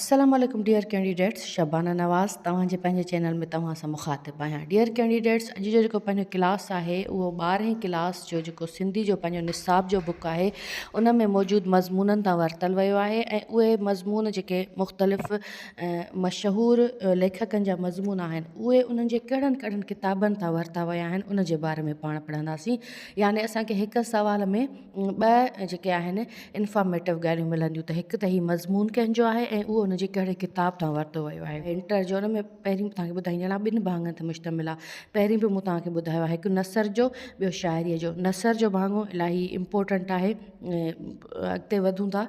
السلام عليڪم dear candidates Shabana Nawaz توهان جي پنهنجي چينل ۾ توهان سان مخاطب آهيان ڊيئر ڪينڊيڊيٽس اڄ جو جيڪو پنهنجو ڪلاس آهي اهو ٻارهين ڪلاس جو جيڪو سنڌي جو پنهنجو نصاب جو بڪ آهي ان ۾ موجود مضمونن تان ورتل ويو آهي ۽ اهي مضمون جيڪي مختلف مشهور ليکڪن جا مضمون آهن اهي انهن جي ڪهڙن ڪهڙن ڪتابن تان ورتا ويا آهن ان جي باري ۾ پاڻ پڙهنداسين يعني اسان کي هڪ سوال ۾ ٻه جيڪي آهن انفارميٽو ڳالهيون ملنديون ته هڪ ته هي مضمون ڪنهن جو آهي ۽ اهو ان جي ڪهڙي ڪتاب تان ورتو ويو آهي. انٽر جو ان ۾ پهرين توهان کي ٻڌائيندي هلان ٻن ڀاڱن تي مشتمل آهي پهرين به مون توهان کي ٻڌايو آهي هڪ نثر جو ٻيو شاعريء جو نثر جو ڀاڱو الاهي امپورٽنٽ آهي اڳتي وڌون ٿا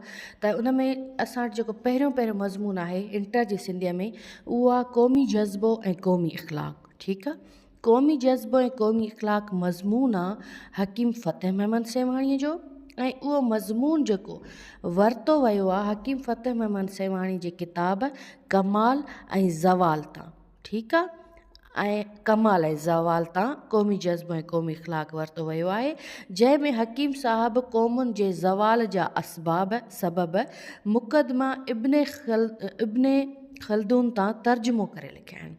ته ان ۾ اسان وٽ جيڪو پهريون پهريون مضمون آهي انٽر جي سنڌيء ۾ اهو آهي قومي جذبو ۽ قومي اخلاق ٺيڪ آهي قومي جذبو ۽ قومي اخلاق مضمون آ حڪيم فتح محمد سيوهاڻيء جو ۽ اهو مضمون جيڪو ورتو ويو آ حڪيم فتح محمد سيوهاڻي جي ڪتاب ڪمال ۽ زوال تان ٺيڪ آ ۽ ڪمال ۽ زوال تان قومي جذبو ۽ قومي اخلاق ورتو ويو آهي جنهن ۾ حڪيم صاحب قومن جي زوال جا اسباب سبب مقدمه ابن ابن خلدون تان ترجمو ڪري لکيا آهن.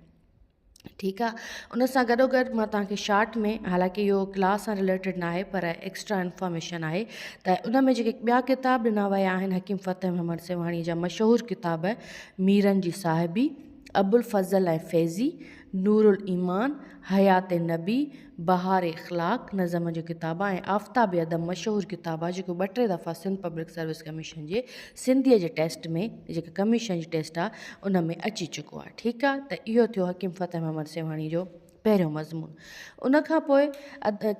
ٺيڪ آ ان سان گڏو گڏ مان توهان کي شارٽ ۾ حالانڪه اهو ڪلاس سان رليٽيڊ ناهي پر ايڪسٽرا انفارميشن آهي ته ان ۾ جيڪي ٻيا ڪتاب ڏنا ويا آهن حڪيم فتح محمد سيوهاڻي جا مشهور ڪتاب ميرن جي صاحبي ابوالفضل ۽ فيضي نور الايمان حيات نبي بهار اخلاق نظم جو ڪتاب آهي ۽ آفتاب ادب مشهور ڪتاب آهي جيڪو ٻه ٽي دفعا سنڌ پبلڪ سروس ڪميشن جي سنڌيء جي ٽيسٽ ۾ جيڪا ڪميشن جي ٽيسٽ آهي ان ۾ اچي چڪو آهي ٺيڪ آهي ته اهو ٿيو حڪيم فتح محمد سيوهاڻي جو پهريون مضمون ان کان پوء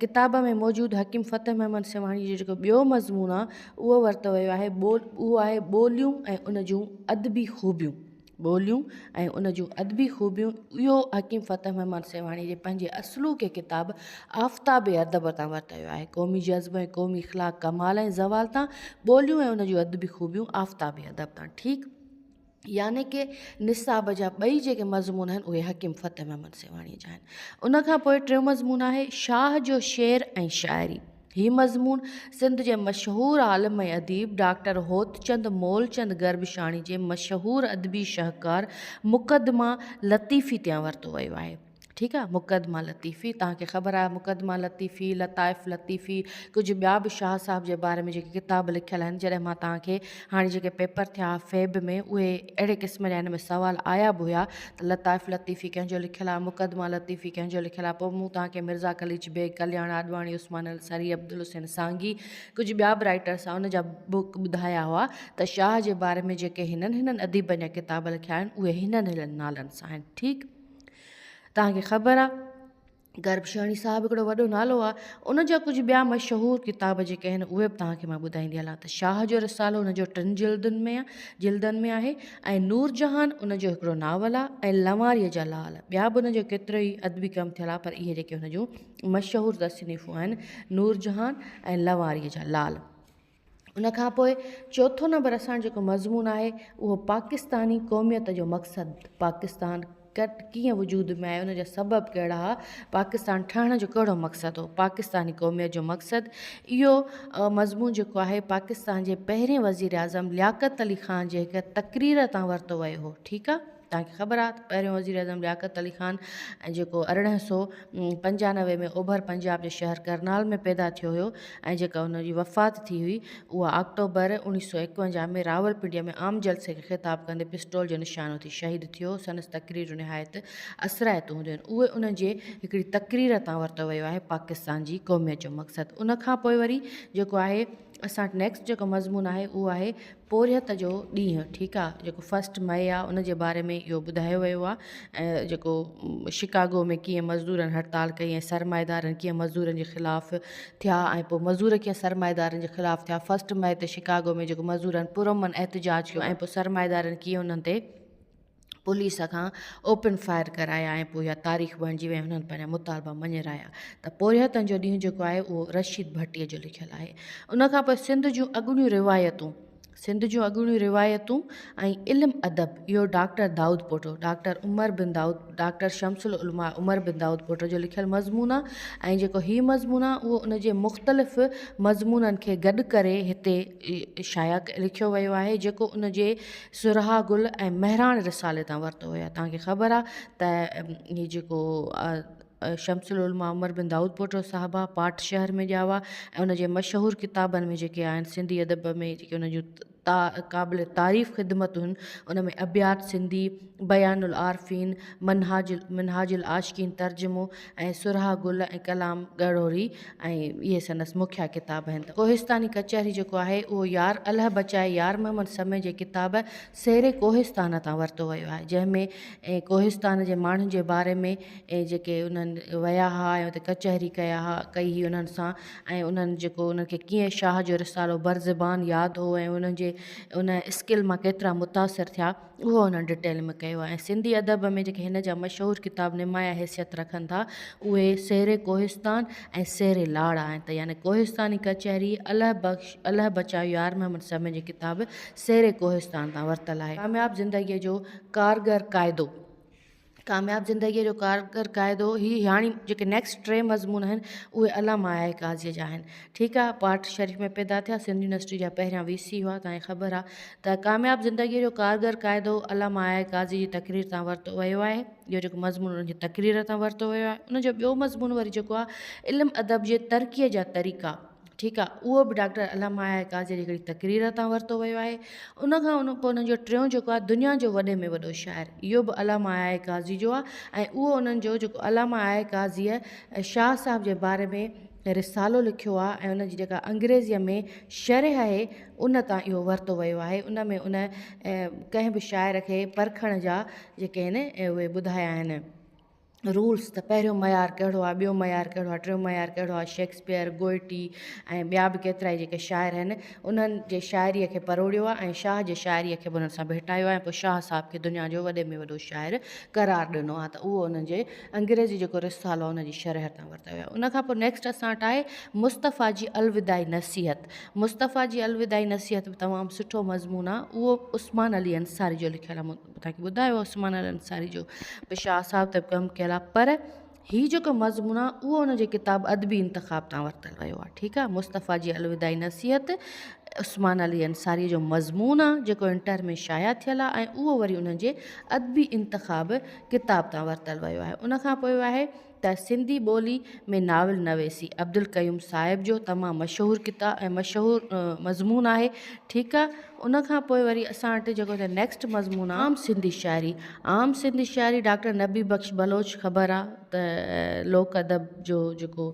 ڪتاب ۾ موجود حڪيم فتح محمد سيوهاڻي جو جيڪو ٻيو مضمون آهي اهو ورتو ويو آهي اهو آهي ٻوليون ۽ ان جون ادبي خوبيون ٻوليون ۽ ان جون ادبي خوبيون اهو حڪيم فتح محمد سيوهاڻي جي پنهنجي اصلوڪي ڪتاب آفتاب ادب تان ورتو ويو آهي. قومي جذب ۽ قومي اخلاق ڪمال ۽ زوال تان، ٻوليون ۽ ان جون ادبي خوبيون آفتاب ادب تان. ٺيڪ يعني ڪه نصاب جا ٻئي جيڪي مضمون آهن اهي حڪيم فتح محمد سيوهاڻي جا آهن. ان کان پوء ٽيون مضمون آهي شاهه جو شعر ۽ شاعري. هي مضمون سنڌ جي مشهور عالم ۽ اديب ڊاڪٽر هوتچند مولچند گربشاڻي جي مشهور ادبي شهڪار مقدمه لطيفي تيان ورتو ويو آهي. ٺيڪ آهي مقدمه لطيفي توهان کي خبر آهي مقدمه لطيفي، لطائف لطيفي ڪجهه ٻيا به شاهه صاحب جي باري ۾ جيڪي ڪتاب لکيل آهن جڏهن مان توهان کي هاڻي جيڪي پيپر ٿيا فيب ۾ اهي اهڙي قسم جا هن ۾ سوال آيا به هيا ته لطائف لطيفي ڪنهن جو لکيل آهي، مقدمه لطيفي ڪنهن جو لکيل آهي، پوء مون توهان کي مرزا قليچ بيگ، ڪلياڻ آڏواڻي، عثمان السري، عبدالحسين سانگي، ڪجهه ٻيا به رائيٽرس آهن ان جا بڪ ٻڌايا هئا ته شاهه جي باري ۾ جيڪي هنن هنن اديبن جا ڪتاب لکيا آهن اهي هنن هنن نالن سان آهن ٺيڪ توهان کي خبر آهي. گربشاڻي صاحب هڪڙو وڏو نالو آهي ان جا ڪجهه ٻيا مشهور ڪتاب جيڪي آهن اهي به توهان کي مان ٻڌائيندي هلان ته شاهه جو رسالو ان جو ٽن جلدن ۾ جلدن ۾ آهي ۽ نور جهان ان جو هڪڙو ناول آهي ۽ لنواريء جا لال ٻيا به ان جو ڪيترو ئي ادبي ڪم ٿيل آهي پر اهي جيڪي هن جون مشهور تصنيفون آهن نور جهان ۽ لنواريء جا لال. ان کان پوء چوٿون نمبر اسان جو جيڪو مضمون آهي اهو پاڪستاني قوميت جو مقصد پاڪستان ڪيئن وجود ۾ آيو ان جا سبب ڪهڙا هئا پاڪستان ٺهڻ جو ڪهڙو مقصد هو پاڪستاني قوميت جو مقصد اهو مضمون جيڪو آهي پاڪستان جي پهرين وزير اعظم لياقت علي خان جي هڪ تقرير تان ورتو ويو هو ٺيڪ آهي توهان کي خبر آهي ته پهريون وزيراعظم لياقت علي خان جيڪو 1895 ۾ اوڀر پنجاب جي شهر ڪرنال ۾ پيدا ٿيو هيو ۽ جيڪا ان جي وفات ٿي هئي اها آڪٽوبر 1951 ۾ راولپنڊيء ۾ عام جلسي کي خطاب ڪندي پسٽول جو نشانو ٿي شهيد ٿيو. سندس تقريرون نهايت اثرائتون هونديون آهن. اهي ان جي هڪڙي تقرير تان ورتو ويو آهي پاڪستان جي قوميت جو مقصد. ان کان پوء وري جيڪو آهي اسان وٽ نيڪسٽ جيڪو مضمون آهي اهو آهي پورهيت جو ڏينهن ٺيڪ آ جيڪو فرسٽ مئي آ ان جي باري ۾ اهو ٻڌايو ويو آ ۽ جيڪو شڪاگو ۾ ڪيئن مزدورن هڙتال ڪئي ۽ سرمائيدارن ڪيئن مزدورن جي خلاف ٿيا ۽ پوء مزور ڪيئن سرمائيدارن جي خلاف ٿيا فرسٽ مئي تي شڪاگو ۾ جيڪو مزورن پرامن احتجاج ڪيو ۽ پوء سرمائيدارن ڪيئن انهن تي پوليس کان اوپن فائر ڪرايا ۽ پوء اها تاريخ بڻجي وئي هنن پنهنجا مطالبا مڃرايا ته پورهيتن جو ڏينهن جيڪو آهي اهو رشيد ڀٽيء جو لکيل آهي. ان کان پوء سنڌ جون اڳوڻيون روايتون سنڌ جون اڳوڻيون روايتون ۽ علم ادب اهو ڊاڪٽر دائود پوٽو، ڊاڪٽر عمر بن دائود، ڊاڪٽر شمس العلماء عمر بن دائود پوٽو جو لکيل مضمون آهي ۽ جيڪو هي مضمون آهي اهو ان جي مختلف مضمونن کي گڏ ڪري هتي شايع لکيو ويو آهي جيڪو ان جي سرها گل ۽ مهراڻ رسالي تان ورتو ويو آهي توهان کي خبر آهي ته هي جيڪو شمس العلماء عمر بن دائود پوٽو صاحب آ پاٽ شهر ۾ ڄاوا ۽ ان جي مشهور ڪتابن ۾ جيڪي آهن سنڌي ادب ۾ جيڪي ان جون قابل تعريف خدمتون آهن ان ۾ ابيات سنڌي، بيان العارفين، منهاج منهاج العاشقين ترجمو ۽ سرها گل ۽ ڪلام ڳڙهوري ۽ اهي سندس مکيه ڪتاب آهن ته ڪوهستاني ڪچهري جيڪو آهي اهو يار الهه بچائي يار محمد سمي جي ڪتاب سير ڪوهستان تان ورتو ويو آهي جنهن ۾ ڪوهستان جي ماڻهن جي باري ۾ جيڪي انهن ويا ها ۽ اتي ڪچهري ڪيا ها ڪئي هئي انهن سان ۽ انهن جيڪو انهن کي ڪيئن شاهه جو رسالو برزبان ياد هو ۽ انهن جي ان اسڪل مان ڪيترا متاثر ٿيا اهو انهن ڊٽيل ۾ ڪيو آهي ۽ سنڌي ادب ۾ جيڪي هن جا مشهور ڪتاب نمايان حيثيت رکن ٿا اهي سير ڪوهستان ۽ سير لاڙ آهن ته يعني ڪوهستاني ڪچهري الهه بخش الهه بچايو يار محمد سمي جي ڪتاب سير ڪوهستان تان ورتل آهي. ڪامياب زندگيء جو ڪارگر قاعدو. ڪامياب زندگيء جو ڪارگر قاعدو، هي هاڻي جيڪي نيڪسٽ ٽي مضمون آهن اهي علامه آء آء قاضيء جا آهن. ٺيڪ آ، پاٽ شريف ۾ پيدا ٿيا، سنڌ يونيورسٽي جا پهريان وي سي هئا، توهان کي خبر آ ته ڪامياب زندگيء جو ڪارگر قاعدو علامه آء آء قاضي جي تقرير تان ورتو ويو آهي. اهو جيڪو مضمون انهن جي تقرير تان ورتو ويو آهي. ان جو ٻيو مضمون وري جيڪو آ علم ادب جي ترقيء جا طريقا. ٺيڪ آ اهو به ڊاڪٽر علامه آء آء قاضي جي هڪڙي تقرير تان ورتو ويو آهي ان کان ان پوء انهن جو ٽيون جيڪو آهي دنيا جو وڏي ۾ وڏو شاعر اهو به علامه آء آء قاضي جو آهي ۽ اهو انهن جو جيڪو علامه آء آء قاضيء شاهه صاحب جي باري ۾ رسالو لکيو آهي ۽ ان جي جيڪا انگريزيء ۾ شرح آهي ان تان اهو ورتو ويو آهي ان ۾ ان ڪنهن به شاعر کي پرکڻ جا جيڪي آهن اهي ٻڌايا آهن. رولس ته پهريون معيار ڪهڙو آهي ٻيو معيار ڪهڙو آهي ٽيون معيار ڪهڙو آهي شيڪسپيئر، گوئٽي ۽ ٻيا به ڪيترائي جيڪي شاعر آهن انهن جي شاعريء کي پروڙيو آهي ۽ شاهه جي شاعريء کي به انهن سان ڀيٽايو آهي ۽ پوء شاهه صاحب کي دنيا جو وڏي ۾ وڏو شاعر قرار ڏنو آهي ته اهو انهن جي انگريزي جيڪو رسالو آهي ان جي شرح تان ورتو ويو آهي ان کان پوء نيڪسٽ اسان وٽ آهي مصطفيٰ جي الوداعي نصيحت مصطفيٰ جي الوداعي نصيحت به تمام سٺو مضمون آهي اهو عثمان علي انصاري جو لکيل آهي توهان کي ٻڌايو عثمان الانصاري جو به شاهه صاحب تي به ڪم ڪيل آهي پر هي جيڪو مضمون آهي اهو ان جي ڪتاب ادبي انتخاب تان ورتل ويو آهي ٺيڪ آهي مصطفيٰ جي الوداعي نصيحت عثمان علي انصاري جو مضمون آهي جيڪو انٽر ۾ شايع ٿيل آهي ۽ اهو وري انهن جي ادبي انتخاب ڪتاب تان ورتل ويو آهي ان کان پوء آهي ته سنڌي ٻولي ۾ ناول نويسي عبدالقيوم صاحب جو تمام مشهور ڪتاب ۽ مشهور مضمون آهي ٺيڪ آ ان کان پوء وري اسان وٽ جيڪو ته نيڪسٽ مضمون آ عام سنڌي شاعري عام سنڌي شاعري ڊاڪٽر نبي بخش بلوچ خبر آ ته لوڪ ادب جو جيڪو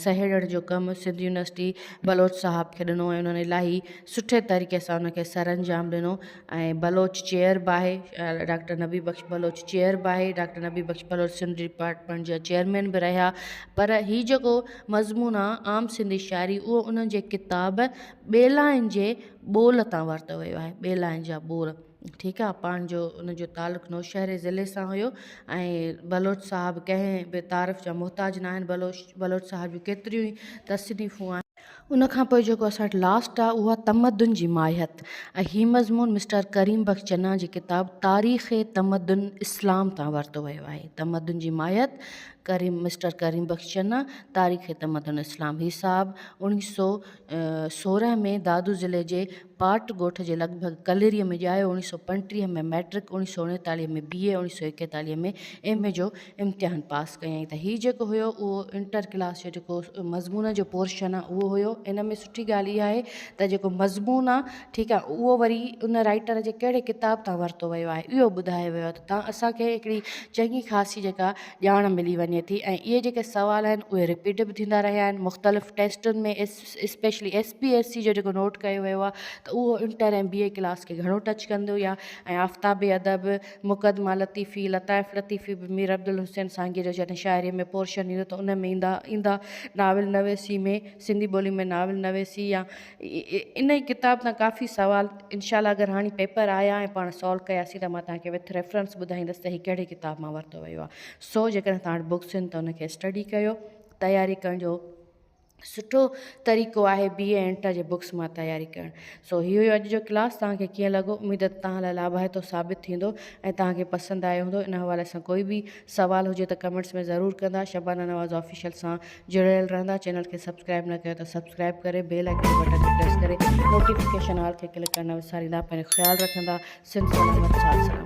سهيڙڻ جو ڪم سنڌ يونيورسٽي بلوچ صاحب کي ڏنو ۽ انهن الاهي سٺي طريقي سان ان کي سرانجام ڏنو ۽ بلوچ چيئر به آهي ڊاڪٽر نبي بخش بلوچ چيئر به آهي ڊاڪٽر نبي بخش بلوچ سنڌ ڊپارٽمينٽ جا چيئرمين به رهيا پر هي جيڪو مضمون آهي عام سنڌي شاعري اهو انهن جي ڪتاب ٻيلائن جي ٻول تان ورتو ويو آهي ٻيلائن جا ٻول ٺيڪ آهي پاڻ جو ان جو تعلق نوشهري ضلعي سان هيو ۽ بلوچ صاحب ڪنهن به تعارف جا محتاج نه آهن بلوچ بلوچ صاحب جون ڪيتريون ئي تصنيفون آهن. ان کان پوء جيڪو اسان وٽ لاسٽ آهي اهو آهي تمدن جي ماهيت ۽ هي مضمون مسٽر ڪريم بخش چنا جي ڪتاب تاريخ تمدن اسلام تان ورتو ويو آهي تمدن جي ماهيت ڪريم مسٽر ڪريم بخش چنا تاريخ تمدن اسلام هي صاحب اوڻيهه سو 16 ۾ دادو ضلعي جي پاٽ ڳوٺ جي لڳ ڀڳ ڪليريء ۾ ڄايو، 1935 ۾ matric, 1939 ۾ B A, 1941 ۾ M A جو امتحان پاس ڪيائين ته هي جيڪو هيو اهو انٽر ڪلاس جو جيڪو مضمون جو پورشن آهي اهو هيو ان ۾ سٺي ڳالهه اها آهي ته جيڪو مضمون آهي ٺيڪ آهي اهو وري ان رائيٽر جي ڪهڙي ڪتاب تان ورتو ويو آهي اهو ٻڌايو ويو آهي ته تان اسان کي هڪڙي چڱي خاصي جيڪا ڄاڻ ملي وڃي ٿي ۽ اهي جيڪي سوال آهن اهي رپيٽ به ٿيندا رهيا آهن مختلف ٽيسٽن ۾ specially S P S C جو جيڪو نوٽ ڪيو ويو آهي ته اهو انٽر ۽ بي اي ڪلاس کي گهڻو ٽچ ڪندو يا ۽ آفتاب ادب، مقدمه لطيفي، لطائف لطيفي به مير عبدالحسين سانگي جو جڏهن شاعريء ۾ پورشن ايندو ته ان ۾ ايندا ايندا ناول نويسي ۾ سنڌي ٻولي ۾ ناول نويسي يا ان ئي ڪتاب تان ڪافي سوال انشاء الله اگر هاڻي پيپر آيا ۽ پاڻ سالو ڪياسين ته مان توهان کي وٿ ريفرنس ٻڌائيندس ته هي ڪهڙي ڪتاب مان ورتو ويو آهي سو جيڪڏهن توهان وٽ بڪس آهن ته ان کي اسٽڊي ڪيو تياري ڪرڻ جو. سٺو طريقو آهي بي اي انٽر جي بڪس مان تياري ڪرڻ. سو هي هيو اڄ جو ڪلاس توهان کي ڪيئن لڳو اميد ته توهان لاء لاڀائتو ثابت ٿيندو ۽ توهان کي پسند آيو هوندو ان حوالي سان ڪوئي به سوال هجي ته ڪمينٽس ۾ ضرور ڪندا شبانه نواز آفيشل سان جڙيل رهندا چينل کي سبسڪرائب نه ڪيو ته سبسڪرائب ڪري بيل آئيڪن جي بٽڻ کي پريس ڪري نوٽيفڪيشن آل کي ڪلڪ ڪرڻ نه وساريندا پنهنجو خيال رکندا سنڌ سلامت ساٿ سلامت.